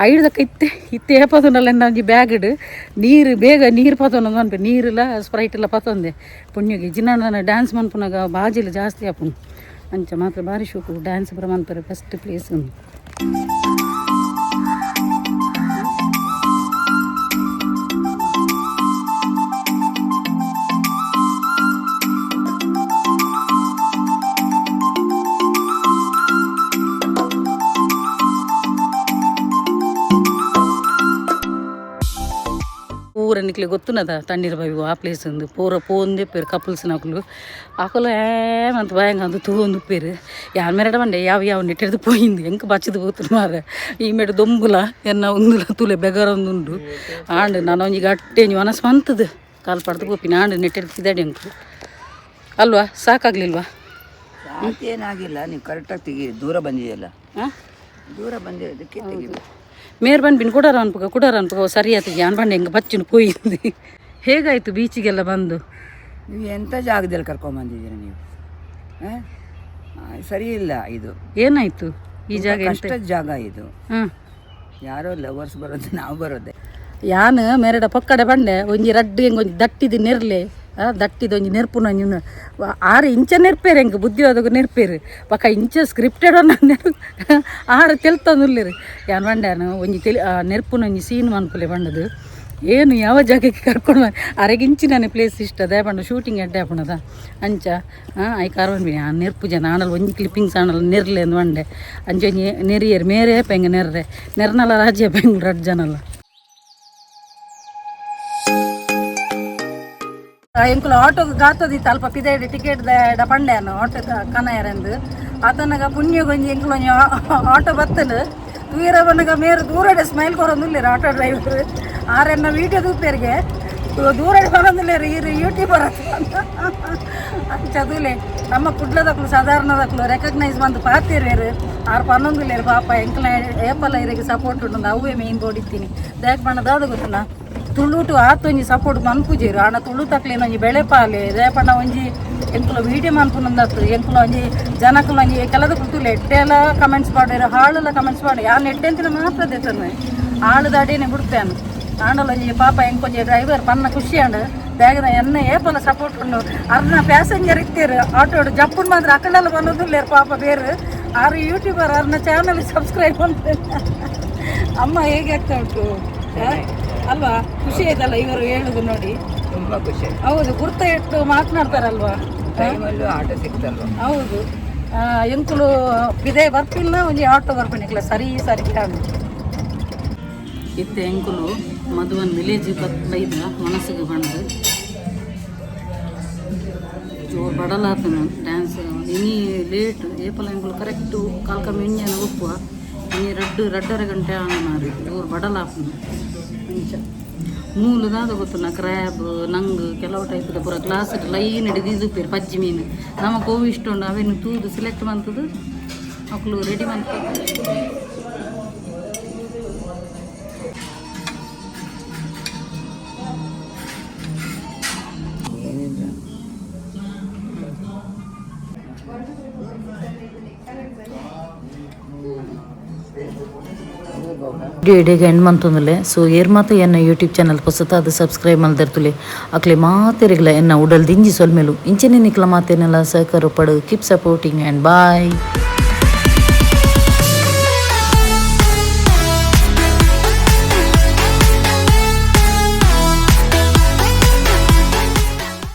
ಐಡ್ದಕ್ಕ ಇತ್ತೆ ಇತ್ತೆ ಏಪತುಂಡಲ್ಲ ಒಂಜಿ ಬ್ಯಾಗ್ಡ್ ನೀರು ಬೇಗ ನೀರು ಪತೊಂದು ಪನ್ಪಿ ನೀರುಲ ಸ್ಪ್ರೈಟ್ ಎಲ್ಲ ಪತೊಂದೆ ಪುಣ್ಯಗೆ ಜಿನ. ನಾನು ಡ್ಯಾನ್ಸ್ ಮನ್ಪುನಾಗ ಬಾಜೆಲ್ ಜಾಸ್ತಿ ಆಪುಂಡು. ಅಂಚ ಮಾತ್ರ ಭಾರಿ ಶೋಕು ಡ್ಯಾನ್ಸ್ ಪೂರ ಮನ್ಪುರೆ ಬೆಸ್ಟ್ ಪ್ಲೇಸ್ ಉಂದು. ಪೂರ ನಿಕ್ಲೆ ಗೊತ್ತುನದ ತಣ್ಣೀರು ಬಾವಿ ಆ ಪ್ಲೇಸ್ ಉಂದು ಪೂರ ಪೋಂದೆ ಪೇರು ಕಪಲ್ಸ್ ನಕುಲು ಅಕುಲು ಏಮಂತ ಭಯಂಗ ಅಂದು ತೂವೊಂದು ಉಪ್ಪೇರು. ಯಾನ್ ಮೆರಡ ಬಂಡೆ ಯಾವ ಯಾವ ನೆಟ್ಟೆಡ್ದು ಪೋಯಿಂದು ಎಂಕ್ ಬಚ್ಚದು ಪೋತು ಮಾರೆ. ಈ ಮೇಡ ದೊಂಬುಲ ಎನ್ನ ಉಂದುಲ ತೂಲೆ ಬೆಗರ ಉಂಡು. ಆಂಡ್ ನಾನು ಒಂಜಿ ಗಟ್ಟಿ ಒಂಜಿ ಮನಸ್ಸು ಮಂತದು ಕಾಲು ಪಡ್ದು ಪೋಪಿನ. ಆಂಡ್ ನೆಟ್ಟೆಡ್ದು ಪಿದಾಡಿ ಅಂಕು ಅಲ್ವಾ? ಸಾಕಾಗ್ಲಿಲ್ವಾ? ಸಾಕೇನಾಗಿಲ್ಲ, ನೀವು ಕರೆಕ್ಟಾಗಿ ತೆಗಿ, ದೂರ ಬಂದಿದೆಯಲ್ಲ. ಹಾಂ, ದೂರ ಬಂದಿರೋದಕ್ಕೆ ತೆಗಿಬೇಕು. ಮೇರ್ ಬಂದ್ಬಿನ್ ಕುಡಾರ ಅನ್ಪಗ ಕುಡಾರ ಅನ್ಪಗ ಸರಿ ಆಯ್ತು. ಯಾನ್ ಬಂಡೆ ಹೆಂಗೆ ಬಚ್ಚಿನ ಪೋಯಿಂದು. ಹೇಗಾಯ್ತು ಬೀಚಿಗೆಲ್ಲ ಬಂದು? ನೀವು ಎಂಥ ಜಾಗದಲ್ಲಿ ಕರ್ಕೊಂಬಂದಿದ್ದೀರ ನೀವು? ಹಾಂ, ಸರಿ ಇಲ್ಲ ಇದು. ಏನಾಯ್ತು ಈ ಜಾಗ? ಎಂತ ಕಷ್ಟದ ಜಾಗ ಇದು. ಹಾಂ, ಯಾರೋ ಲವರ್ಸ್ ಬರೋದು, ನಾವು ಬರೋದೆ. ಯಾನ್ ಮೇರೆಡ ಪೊಕ್ಕಡೆ ಬಂಡೆ ಒಂಜಿ ರಡ್ಡು ಹೆಂಗೆ ಒಂಜಿ ದಟ್ಟಿದ ನೆರ್ಲೆ, ದಟ್ಟಿದ ಒಂಜಿ ನೆರ್ಪುನ ಒಂಜಿ ಆರು ಇಂಚ ನೆರ್ಪೇರು ಹೆಂಗೆ ಬುದ್ಧಿ ಆದಾಗ ನೆರ್ಪೇರು ಪಕ್ಕ ಇಂಚ ಸ್ಕ್ರಿಪ್ಟೆಡ್ ನೆರ್ ಆರು ತೆಲ್ತಂದುಲ್ಲೇರು. ಯಾನ್ ಬಂಡ್ಯಾನು ಒಂಜಿ ತೆಲಿ ನೆರ್ಪುನ ಒಂಜಿ ಸೀನ್ ಮನ್ಪುಲೆ ಬಂಡದು. ಏನು ಯಾವ ಜಾಗಕ್ಕೆ ಕರ್ಕೊಂಡು ಅರೆಗಿಂಚಿನ ಪ್ಲೇಸ್ ಇಷ್ಟ ಅದೇ ಪಂಡ ಶೂಟಿಂಗ್ ಎಡ್ಡೆ ಆಪುಣದ ಅಂಚ. I ಕಾರ್ವನ್ ಬಿ ಆ ನೆರ್ಪು ಜನ ಆಣಲ್ ಒಂಜಿ ಕ್ಲಿಪ್ಪಿಂಗ್ಸ್ ಆಣಲ್ ನೆರ್ಲೆ ಅಂದ್ ಬಂಡೆ. ಅಂಚ ಒಂಜಿ ನೆರಿಯರ್ ಮೇರೆ ಪೆಂಗ ನೆರ್ರೆ ನೆರ್ನಲ ರಾಜ್ಯ ಪೆಂಗ್ ರಡ್ಡ್ ಜನಲ. ಎಂಕುಲು ಆಟೋ ಗಾತದಿತ್ತು ಅಲ್ಪ ಪಿದೈಡ್ ಟಿಕೆಟ್ ದ ಪಂಡ್ಯಾನು ಆಟೋ ಕನಯರಂದು. ಆತನಗ ಪುಣ್ಯಗೊಂಜಿ ಎಂಕುಲು ಒಂಜಿ ಆಟೋ ಬತ್ತನು ತೂಯರ ಬನ್ನಗ ಮೇರು ದೂರಡೆ ಸ್ಮೈಲ್ ಕೊರೊಂದುಲ್ಲೆರ್ ಆಟೋ ಡ್ರೈವರ್. ಆರೆನ್ನ ವೀಡಿಯೋ ತೂಪೆರ್ಗೆ ದೂರಡೆ ಬರೊಂದುಲ್ಲೆರ್ ಈರು ಯೂಟ್ಯೂಬರ್ ಅಂಚ. ತೂಲೆ ನಮ್ಮ ಕುಡ್ಲದಕ್ಲು ಸಾಧಾರಣದಕ್ಲು ರೆಕಗ್ನೈಸ್ ಬಂದು ಪಾತಿರ್ವೇರು ಆರ್ ಪನ್ನೊಂದುಲ್ಲೆರ್ ಪಾಪ. ಎಂಕುಲ ಏಪಲ ಇರೆಗ್ ಸಪೋರ್ಟ್ ಉಂಡು, ಅವೇ ಮೇನ್ ಬೋಡಿತ್ತೀನಿ. ದಾಯೆ ಪಂಡ ದಾದ ಗೊತ್ತುಂಡ, ತುಳುಟು ಆತೊಂಜಿ ಸಪೋರ್ಟ್ ಮನ್ಪುಜೆರ್. ಆಂಡ ತುಳು ತಕ್ಲೇನ ಒಂಜಿ ಬೆಳೆಪಾಲೆ ದಾಯೆ ಪಂಡ ಒಂಜಿ ಎಂಕುಲ ವೀಡಿಯೋ ಮನ್ಪುನಂದತ್ತು. ಎಂಕುಲ ಒಂಜಿ ಜನಕುಲ ಒಂಜಿ ಕೆಲದಕ್ಕುಲು ತೂಲೆ ಎಡ್ಡೆಲ ಕಮೆಂಟ್ಸ್ ಪಾಡೇರು, ಹಾಳುಲ ಕಮೆಂಟ್ಸ್ ಪಾಡ. ಯಾನ್ ಎಡ್ಡೆ ಮಾತ್ರ ದೆತ್ತೊನ್ವೆ, ಆಳುದ ಅಡೇನೆ ಬುಡ್ಪೇನು. ಆಂಡಲ ಒಂಜಿ ಪಾಪ ಎಂಕೊಂಜಿ ಡ್ರೈವರ್ ಪನ್ನ ಖುಷಿ ಆಂಡ್. ದಾಯೆಗ್ ಎನ್ನ ಏಪಲ ಸಪೋರ್ಟ್ ಉಂಡು. ಅರ್ನ ಪ್ಯಾಸೆಂಜರ್ ಇತ್ತೆರ್ ಆಟೋಡು ಜಪ್ಪುನ್ ಮಾತ್ರ ಅಕಂಡಲ ಬನ್ನೊಂದುಲ್ಲೆರ್ ಪಾಪ ಬೇರು. ಆರು ಯೂಟ್ಯೂಬರ್, ಅರ್ನ ಚಾನಲ್ ಸಬ್ಸ್ಕ್ರೈಬ್ ಮಲ್ಪುಲೆ. ಅಮ್ಮ ಹೇಗೆ ಆಗ್ತಾ ಉಂಟು? ಅಲ್ವಾ? ಖುಷಿ ಆಯ್ತಲ್ಲ ಇವರು ಹೇಳುದು ನೋಡಿ? ತುಂಬ ಖುಷಿ ಆಯ್ತು. ಹೌದು, ಗುರ್ತ ಇಟ್ಟು ಮಾತನಾಡ್ತಾರಲ್ವಾ? ಟೈಮಲ್ಲೂ ಆಟೋ ಸಿಗ್ತಲ್ವ? ಹೌದು. ಎಂಕುಲು ಬಿದೆ ಬರ್ಪಿಲ್ಲ, ಒಂಜಿ ಆಟೋ ಬರ್ಪಿನಿಕ್ಲ ಸರಿ ಸರಿ ಕಾಣು. ಇತ್ತೆ ಎಂಕುಲು ಮಧುವನ್ ವಿಲೇಜ್ ಬೈದ ಮನಸ್ಸಿಗೆ ಬಂದು ಜೋರು ಬಡಲಾತನು ಡ್ಯಾನ್ಸ್. ಇನಿ ಲೇಟ್ ಏಪಲ ಎಂಕುಲು ಕರೆಕ್ಟು ಕಾಲ್ಕಮ್ಮಿ ಇಂಜನ ಉಪ್ಪುವ. ಇನಿ ರಡ್ಡು ರಡ್ಡರ ಗಂಟೆ ಆನ ಮಾರಿ, ಜೋರು ಬಡಲಾಪುನು. ಅಂಚ ಮೂಲು ದಾದ ಗೊತ್ತುನ, ಕ್ರ್ಯಾಬ್ ನಂಗ್ ಕೆಲವು ಟೈಪ್ದ ಪೂರ ಗ್ಲಾಸ್ ಲೈನ್ ಹಿಡಿದು ಪೇರು ಪಜ್ಜಿ ಮೀನು. ನಮಕ್ ಅವು ಇಷ್ಟ ಉಂಡು. ಅವೇನು ತೂದು ಸೆಲೆಕ್ಟ್ ಮಂತದು ಅಕ್ಲು ರೆಡಿ ಮಂತದು. ಏನಿಲ್ಲ. ವಿಡಿಯೋ ಇಡೀಗ ಎಂಡ್ ಮಂತೊಂದುಲ್ಲೆ. ಸೊ ಏರ್ ಮಾತ ಎನ್ನ ಯೂಟ್ಯೂಬ್ ಚಾನಲ್ ಹೊಸತಾದ ಸಬ್ಸ್ಕ್ರೈಬ್ ಮಲ್ದಿರ್ತುಲೆ, ಅಕ್ಲೆ ಮಾತೆರಿಗ್ಲ ಎನ್ನ ಉಡಲ್ ದಿಂಜಿ ಸೊಲ್ಮೆಲು. ಇಂಚನೆ ನಿಕ್ಲ ಮಾತೇನೆಲ್ಲ ಸಹಕಾರ ಪಡು. Keep supporting and bye.